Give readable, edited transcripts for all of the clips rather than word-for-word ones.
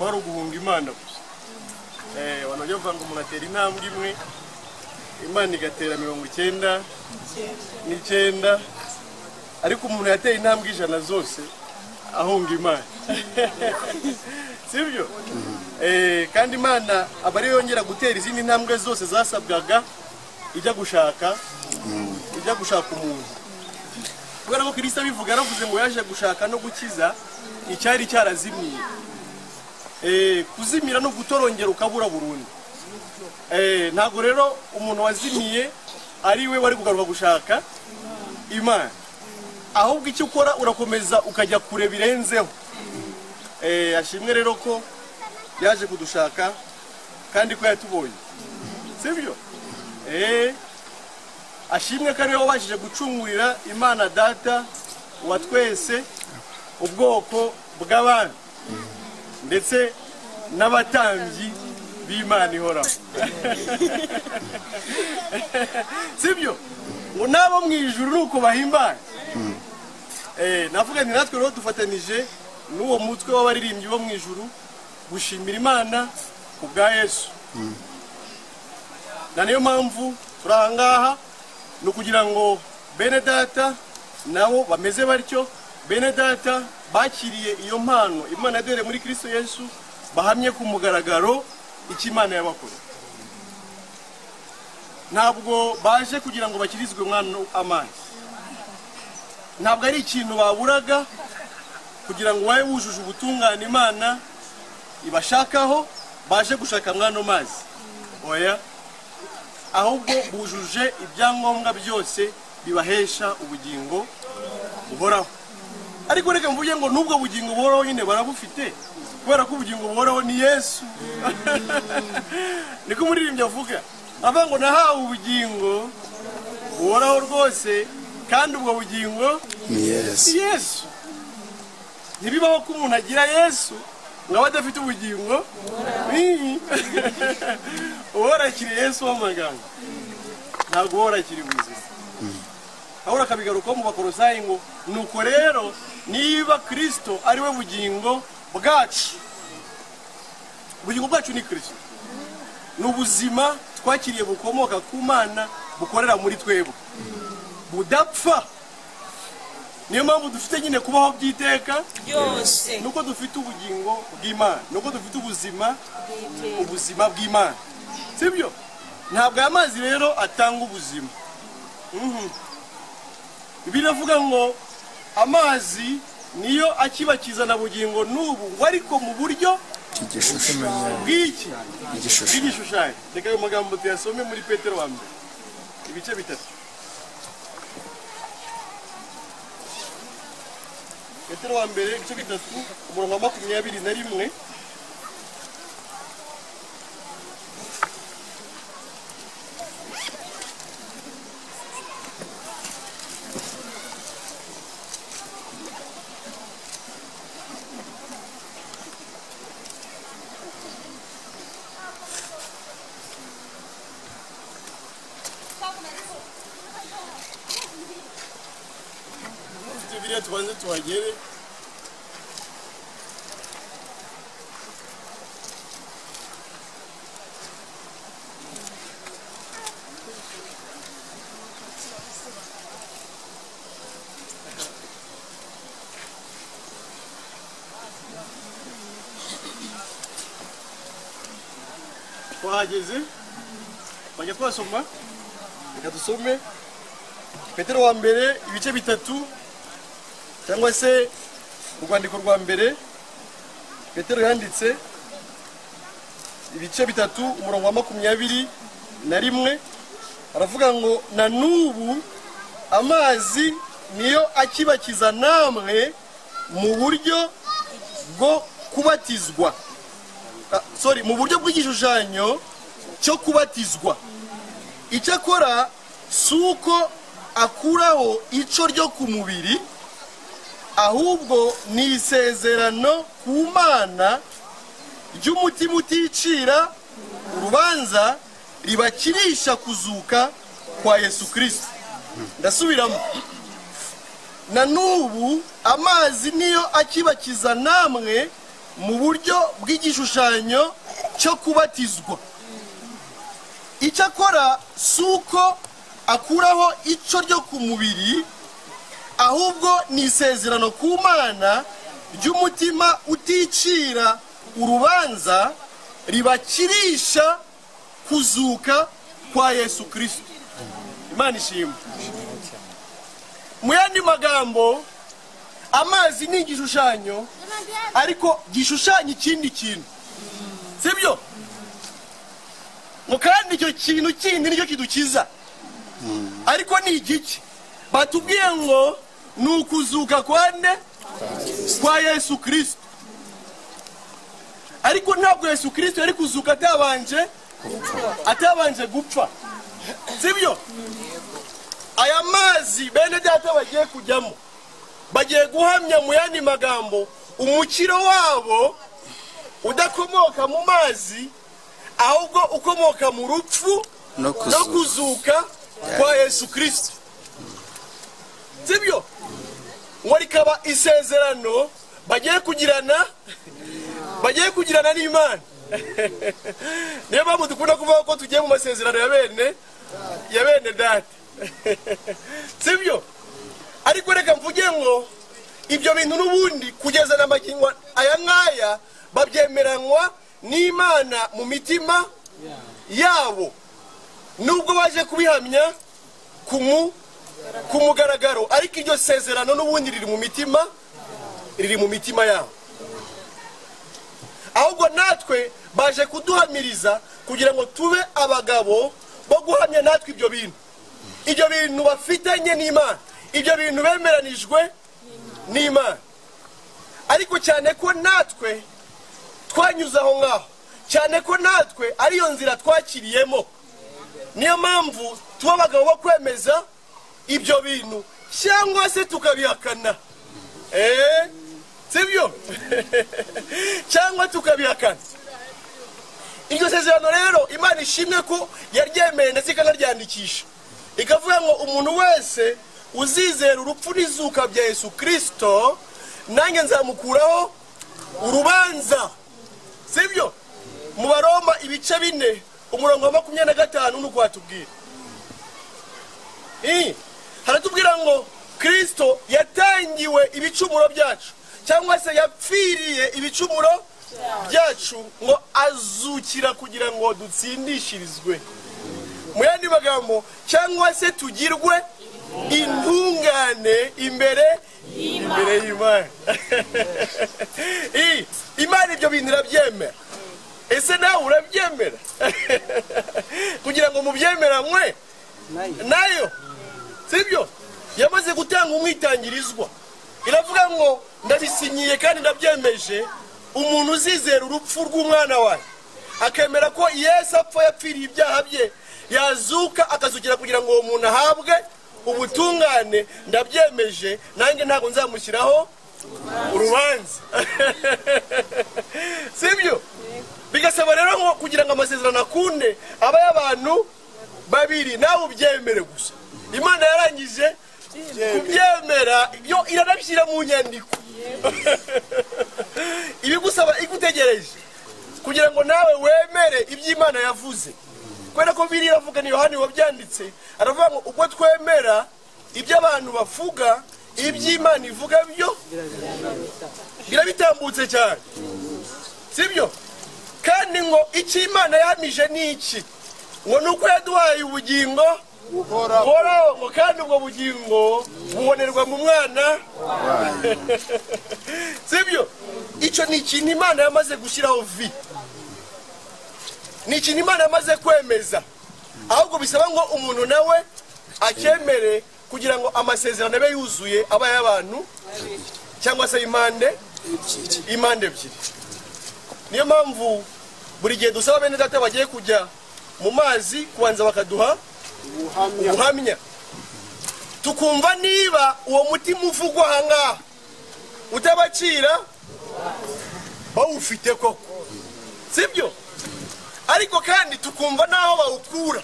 Kwari uguhunga Imana gusa. Wanajya bavuga ngo umuntu atera intambwe imwe, Imana igatera 99, ariko umuntu yateye intambwe 100 zose ahunga Imana. Sibyo? Kandi Imana aba ariyo yongera gutera izindi ntambwe zose zasabwaga ijya gushaka umuntu. Kubera ko Kristo abivuga, yaravuze ngo yaje gushaka no gukiza icyari cyarazimiye. Kuzimira no gutorongera ukabura burundu. Ntabwo rero umuntu wazimiye ari we wari kugaruka gushaka Imana, ahubwo icyo ukora urakomeza ukajya kure birenzeho. Ashimwe rero ko yaje kudushaka kandi ko yatubonye. Sibyo? Ashimwe ko ariwe wabashije gucungurira Imana Data wa twese ubwoko bw'abantu ndetse n'abatambyi b'Imana ihoraho. Sibyo? Ngo nabo mu ijuru nuko bahimbaye. Navuga nti natwe rero dufatanije n'uwo mutwe w'abaririmbyi bo mu ijuru gushimira Imana ku bwa Yesu. Na niyo mpamvu turi aha ngaha, ni ukugira ngo bene data nabo bameze batyo, bene data bakiriye iyo mpano Imana yaduhereye muri Kristo Yesu, bahamye ku mugaragaro icyo Imana yabakoreye. Ntabwo baje kugira ngo bakirizwe umwana amazi, ntabwo ari ikintu baburaga kugira ngo babe bujuje ubutungane Imana ibashakaho, baje gushaka mwana mazi. Oya, ahubwo bujuje ibyangombwa byose bibahesha ubugingo buhoraho. Ariko reka mvuge ngo nubwo bugingo buhoraho nyine barabufite, kubera ko ubugingo buhoraho ni Yesu. Niko umuririmbyi avuga, avuga ngo nahawe ubugingo buhoraho rwose, kandi ubwo bugingo ni Yesu. Yesu. Ntibibaho ko umuntu agira Yesu ngo abe adafite ubugingo. Uhorakiriye Yesu w'amaganga ntabwo uhorakiriye ubuzima. Pawulo akabigarukaho mu Bakolosayi ngo nuko rero niba Kristo ari we bugingo bwacu, ubugingo bwacu ni Kristo, ni ubuzima twakiriye bukomoka ku Mana, bukorera muri twebwe, budapfa. Niyo mpamvu dufite nyine kubaho by'iteka byose, nuko dufite ubugingo bw'Imana, nuko dufite ubuzima bw'Imana. Sibyo? Ntabwo aya mazi rero atanga ubuzima. Biravuga ngo amazi niyo akibakiza na bugingo n'ubu, ngo ariko mu buryo bw'iki bw'igishushanyo. Reka ayo magambo tuyasome muri Petero wa mbere ibice 3. Petero wa mbere ibice 3 umurongo wa 21. Tubanze tuhagere. Twahageze, bajya twasoma. Reka dusome Petero wa mbere ibice 3, cyangwa se urwandiko rwa mbere Petero yanditse ibice 3 umurongo wa 21, aravuga ngo na n'ubu amazi niyo akibakiza namwe mu buryo bwo kubatizwa. Sorry, mu buryo bw'igishushanyo cyo kubatizwa. Icyakora si uko akuraho ico ryo ku mubiri, ahubwo ni isezerano ku Mana ry'umutima uticira urubanza ribakirisha kuzuka kwa Yesu Kristo. Ndasubiramo, na n'ubu amazi niyo akibakiza namwe mu buryo bw'igishushanyo cyo kubatizwa. Icyakora si uko akuraho ico ryo ku mubiri, ahubwo ni isezerano ku Mana ry'umutima uticira urubanza ribakirisha kuzuka kwa Yesu Kristo. Imana ishimwe. Mu yandi magambo, amazi ni igishushanyo ariko gishushanya ikindi kintu, sibyo? Ngo kandi icyo kintu kindi nicyo kidukiza, ariko ni igiki? Batubwiye ngo ni ukuzuka kwa nde? Kwa Yesu Kristo. Ariko ntabwo Yesu Kristo yari kuzuka atabanje gupfa, sibyo? Aya mazi bene data bagiye kujyamo, bagiye guhamya mu yandi magambo umukiro wabo udakomoka mu mazi, ahubwo ukomoka mu rupfu no kuzuka kwa Yesu Kristo, sibyo? Ngo rikaba isezerano bagiye kugirana n'Imana. Niyo mpamvu dukunda kuvuga ko tugiye mu masezerano ya bene data, sibyo? Ariko reka mvuge ngo ibyo bintu n'ubundi kugeza na magingo aya ngaya babyemeranywa n'Imana mu mitima yabo, nubwo baje kubihamya ku mugaragaro, ariko iryo sezerano n'ubundi riri mu mitima yabo. Ahubwo natwe baje kuduhamiriza kugira ngo tube abagabo bo guhamya natwe ibyo bintu, ibyo bintu bafitanye n'Imana, ibyo bintu bemeranijwe n'Imana. Ariko cyane ko natwe twanyuze aho ngaho, cyane ko natwe ariyo nzira twakiriyemo, niyo mpamvu tuba abagabo bo kwemeza ibyo bintu cyangwa se tukabihakana. Sibyo? Cyangwa tukabihakana. Iryo sezerano rero Imana ishimwe ko yaryemeye ndetse ikanaryandikisha, ikavuga ngo umuntu wese uzizera urupfu n'izuka bya Yesu Kristo, nanjye nzamukuraho urubanza, sibyo? Mu Baroma ibice 4 umurongo wa 25 nuko watubwira. Haratubwira ngo Kristo yatangiwe ibicumuro byacu, cyangwa se yapfiriye ibicumuro byacu, ngo azukira kugira ngo dutsindishirizwe. Mu yandi magambo, cyangwa se tugirwe intungane imbere y'Imana. Imana ibyo bintu irabyemera. Ese nawe urabyemera? Kugira ngo mubyemeranywe nayo, sibyo? Yamaze gutanga umwitangirizwa, iravuga ngo ndabisinyiye kandi ndabyemeje, umuntu uzizera urupfu rw'umwana wawe akemera ko Yesu apfa yapfiriye ibyaha bye, yazuka akazukira kugira ngo uwo muntu ahabwe ubutungane, ndabyemeje nanjye ntabwo nzamushyiraho urubanza. Sibyo? Bigasaba rero ngo kugira ngo amasezerano akunde aba y'abantu babiri, nawe ubyemere gusa. Imana yarangije kubyemera, yo iranabishyira mu nyandiko. Ibigusaba igutegereje kugira ngo nawe wemere iby'Imana yavuze. Kubera ko Bibiliya iravuga, ni Yohani wabyanditse, aravuga ngo ubwo twemera ibyo abantu bavuga, iby'Imana ivuga byo birabitambutse cyane, sibyo? Kandi ngo icyo Imana yahamije ni iki? Ngo nuko yaduhaye ubugingo buhoraho, ngo kandi ubwo bugingo bubonerwa mu mwana, sibyo? Icyo ni ikintu Imana yamaze gushyiraho vi, ni ikintu Imana yamaze kwemeza. Ahubwo bisaba ngo umuntu nawe akemere kugira ngo amasezerano abe yuzuye, aba y'abantu cyangwa se impande ebyiri. Niyo mpamvu buri gihe dusaba bene data bagiye kujya mu mazi kubanza bakaduha ubuhamya, tukumva niba uwo mutima uvugwa aha ngaha utabacira bawufite koko, sibyo? Ariko kandi tukumva naho bawukura.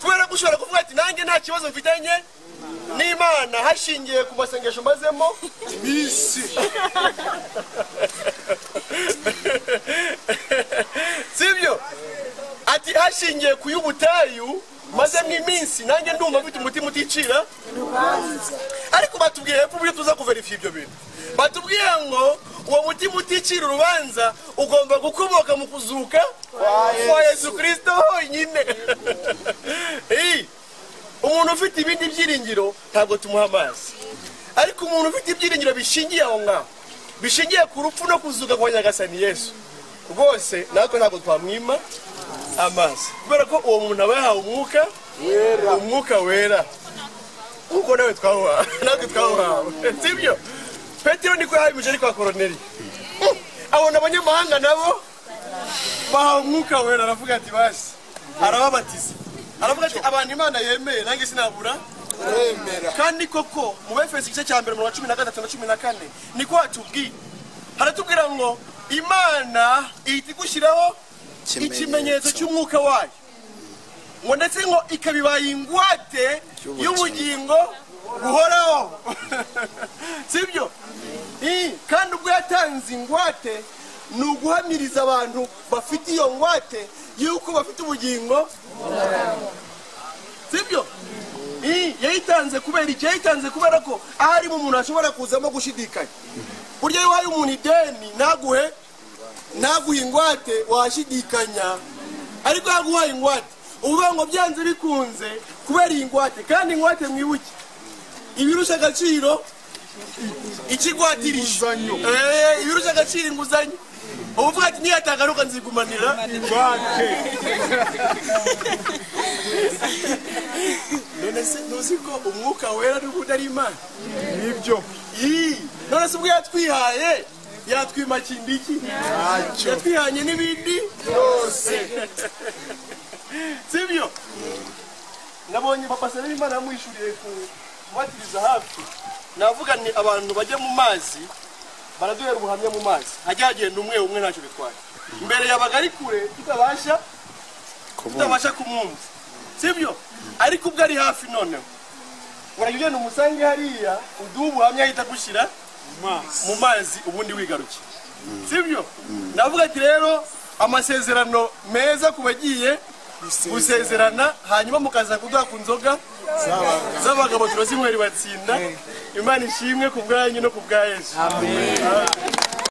Kubera ko ushobora kuvuga ati nanjye nta kibazo mfitanye N'Imana hashingiye ku masengesho mazemo iminsi. Sibyo? Ati hashingiye ku y'ubutayu mazemo iminsi, nanjye ndumva mfite umutima uticira urubanza. Ariko batubwiye hepfo uburyo tuza kuverifiya ibyo bintu. Batubwiye ngo uwo mutima uticira urubanza ugomba gukomoka mu kuzuka kwa Yesu Kristo honyine. Umuntu ufite ibindi byiringiro ntabwo tumuha amazi, ariko umuntu ufite ibyiringiro bishingiye aho ngaho, bishingiye ku rupfu no kuzuka kwa Nyagasani Yesu, rwose natwe ntabwo twamwima amazi, kubera ko uwo muntu aba yahawe umwuka wera, umwuka wera nkuko nawe twawuhawe, natwe twawuhawe. Sibyo? Petero niko yahawe ariko kwa Koroneli abona abanyamahanga nabo bahawe umwuka wera, aravuga ati basi, arababatiza, aravuga ati abantu Imana yemeye nanjye sinabura kuremera. Kandi koko mu Befeso igice cya mbere mu 13 na 14 niko hatubwiye, haratubwira ngo Imana ihita igushyiraho ikimenyetso cy'umwuka wayo, ngo ndetse ngo ikabibaye ingwate y'ubugingo buhoraho. Sibyo? Kandi ubwo yatanze ingwate ni uguhamiriza abantu bafite iyo ngwate yuko bafite ubugingo. Sibyo? Yayitanze kubera iki? Yayitanze kubera ko ahari mu muntu ashobora kuzamo gushidikanya. Burya iyo uhaye umuntu ideni naguhe ingwate washidikanya, ariko yaguhaye ingwate uvuga ngo byanze bikunze kubera iyi ngwate. Kandi ingwate mwibuke ibirusha agaciro ikigwatirisha, ibirusha agaciro inguzanyo. Uvuga ati niyatagaruka nzigumanira ingwate. None se ntuzi ko umwuka wera n'ubundi ari Imana? Nibyo. None se ubwo yatwihaye yatwima kindi iki? Yatwihanye n'ibindi byose. Sibyo? Nabonye Papa Salim Imana yamwishuriye kubatiriza hafi. Navuga ni abantu bajya mu mazi baraduhera ubuhamya mu mazi, hajya hagenda umwe umwe ntacyo bitwaye. Mbere yabaga ari kure tutabasha kumwumva. Sibyo? Ariko ubwo ari hafi noneho urajya ugenda umusange hariya uduha ubuhamya ahita gushyira mu mazi ubundi wigarukira. Sibyo? Navuga ati rero amasezerano meza ku bagiye gusezerana, hanyuma mukaza kuduha ku nzoga z'abagabo turazinywera batsinda. Imana ishimwe ku bwanyu no ku bwa Yesu. Amen.